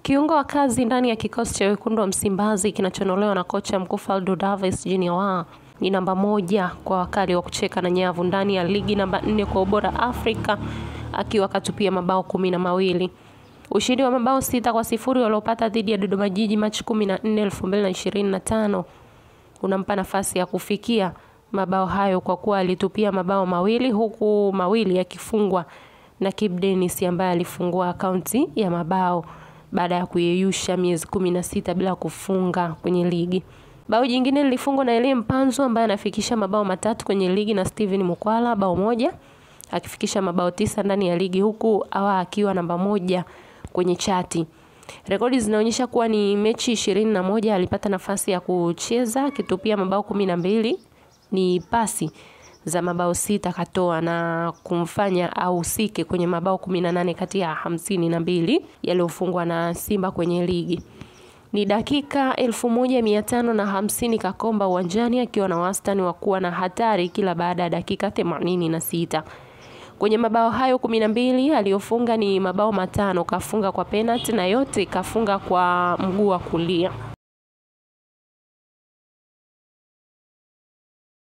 Kiungo wa kazi ndani ya kikosi cha wekundu wa Msimbazi kinachonolewa na kocha mkuu Faldo Davis Junior ni namba 1 kwa wakali wa kucheka na nyavu ndani ya ligi, namba 4 kwa ubora Afrika akiwa katupia mabao 12. Ushindi wa mabao 6-0 waliopata dhidi ya Dodoma Jiji Machi 14, 2025 unampa nafasi ya kufikia mabao hayo kwa kuwa alitupia mabao 2 huku 2 yakifungwa na Kibu Denis ambaye alifungua akaunti ya mabao baada ya kuyeyusha miezi 16 bila kufunga kwenye ligi. Bao jingine lilifungwa na Elie Mpanzu ambaye anafikisha mabao 3 kwenye ligi na Steven Mukwala bao 1 akifikisha mabao 9 ndani ya ligi huku awa akiwa namba 1 kwenye chati. Rekodi zinaonyesha kuwa ni mechi 21 alipata nafasi ya kucheza akitupia mabao 12, ni pasi za mabao 6 katoa na kumfanya ahusike kwenye mabao 18 kati ya 52 yaliyofungwa na Simba kwenye ligi. Ni dakika 1550 Kakomba uwanjani akiwa na wastani wa kuwa na hatari kila baada ya dakika 86. Kwenye mabao hayo 12 aliyofunga ni mabao 5 kafunga kwa penalty na yote kafunga kwa mguu wa kulia.